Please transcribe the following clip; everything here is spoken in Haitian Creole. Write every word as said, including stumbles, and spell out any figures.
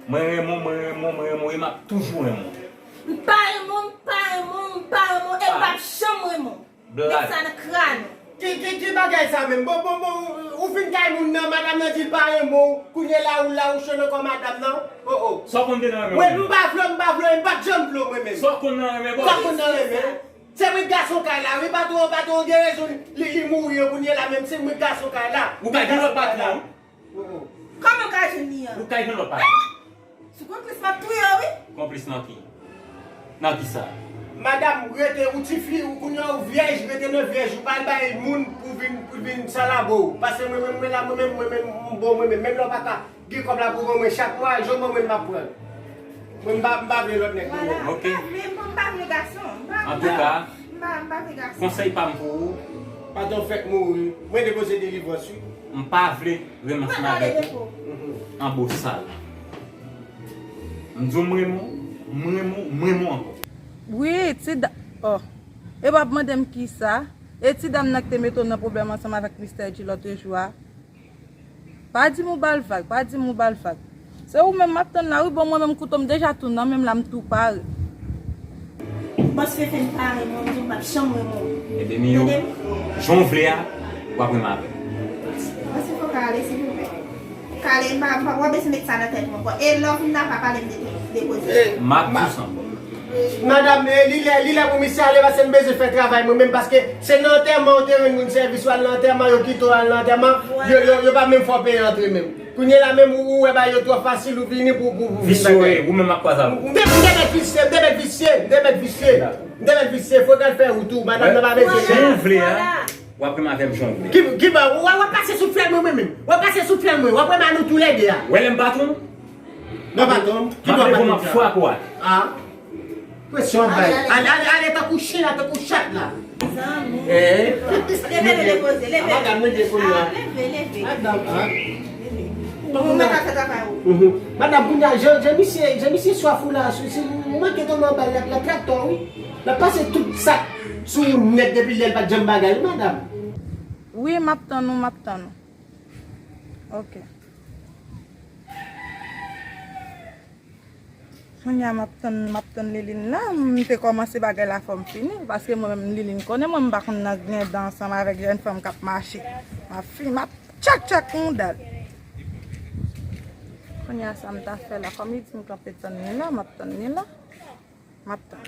Mwen renmen w, mwen renmen w, mwen renmen w, e m ap toujou renmen w. M pa renmen w, m pa renmen w, m pa renmen w, e m p ap janm renmen w. Met sa nan kràn ou. Ki, ki, ki bagay sa menm? Bon, bon, bon, ou fin kay moun nan, madanm nan di l pa renmen w, kounye la ou la ou cho nan kò madanm nan. Oh, oh. Sa w konn gen nan renmen w? Mwen, m pa vle w, m pa vle w, e m p ap janm vle w mwen menm. Sa w konn nan renmen, bòs? Sa w konn nan renmen? Se mwen gason kay la, wi, patwon, patwon gen rezon li, li mouri an kounye la, menm se mwen gason kay la. Ou ka gen lòt patwon. Kòman w ka jwenn li an? Ou ka jwenn lòt patwon. Sou konplis m ap touye w, wi. Konplis nan ki? Nan ki sa? Madanm, rete, ou tifi, ou kounye a ou vyèj, rete nan vyèj, ou pa al bay moun pou vin, pou vin salabo w. Paske mwen menm, mwen la, mwen menm, mwen menm, m bon, mwen menm, menm lè w pa ka gen kòb la pou ban mwen chak mwa, jan w ban mwen l, m ap pran l. Mwen, m pa, m pa vle lòt nèg pou mwen. Ok. M pa vle, m pa vle gason. M pa, m pa, m pa vle gason. Antouka, konsèy pa m pou ou. Patwon fèk mouri. Mwen depoze delivrans, wi. M pa vle renmen ansanm avèk ou. An bosal. M di w m renmen w, m renmen w, m renmen w ankò. Wi, ti da-, oh. E w ap mande m kisa? E ti dam nan ki te mete w nan pwoblèm ansanm avèk mistè G lòt jou a? Pa di m ou ba l vag, pa di m ou ba l vag. Se ou menm m ap tann la, wi, bon, mwen menm kouto m deja tou nan men m la, m tou pare. Bòs Fefe, m pa renmen w, m di w m p ap janm renmen w. Ebyen, Miyo, jan w vle a, w ap renmen avè m. Bòs Fefe, w ka ale, silvouplè. Ou ka ale, m pa, m pa, w ap bezwen met sa nan tèt ou ankò. E lè w vin la, pa pale m de, de koze. M ap di w sa ankò. Madanm, eh, li lè, li lè pou misye ale, paske m bezwen fè travay mwen menm, paske se nan antèman ou te jwenn moun sèvis ou al nan antèman, yo kite w al nan antèman, yo, yo, yo pa menm fè w peye antre menm. Kounye la menm ou, ou wè bagay yo twò fasil, ou vini pou, pou, pou vin visye, bagay. Ou menm ap kwaze avè m. M te, m te mèt visye, m te mèt visye, m te mèt visye. M te mèt visye, fò w al fè wout ou, madanm nan pa bezwen. Jan w vle a, w ap renmen avè m jan w vle. Ki, ki ba, w, w ap pase sou fyèl mwen, mwen menm. W ap pase sou fyèl mwen, w ap renmen nou toulède a. Wè lè m patwon? Non, patwon. Ki bò patwon sa? M ap frape w atè. Ah. Presyon ap bay. Ale, ale, ale, tankou chen la, tankou chat la. Zanmi. Eh. Leve, leve, poze, leve. Madanm, leve kounye a. Ah, leve, leve. Madanm, ah. Leve. Bon, mwen ka fè travay ou. Mhm. Madanm, kounye a, jan, jan misye, jan misye swaf ou la, si, si, ou manke tonbe anba l, l ap, l ap traktè w, wi. L ap pase tout sak sou ou nèt depi lè l pa t janm bagay, wi, madanm. Wi, m ap tann ou, m ap tann ou. Ok. Kounye a m ap tann, m ap tann Liline la, m te kòmanse bagay la fò m fini l, paske mwen menm Liline konnen mwen m pa konn nan gen dan ansanm avèk jèn fanm k ap mache. M ap fini, m ap tchak tchak mouda l. Kounye a sa m ta fè la, kòm li di m kanpe tann li la, m ap tann li la. M ap tann.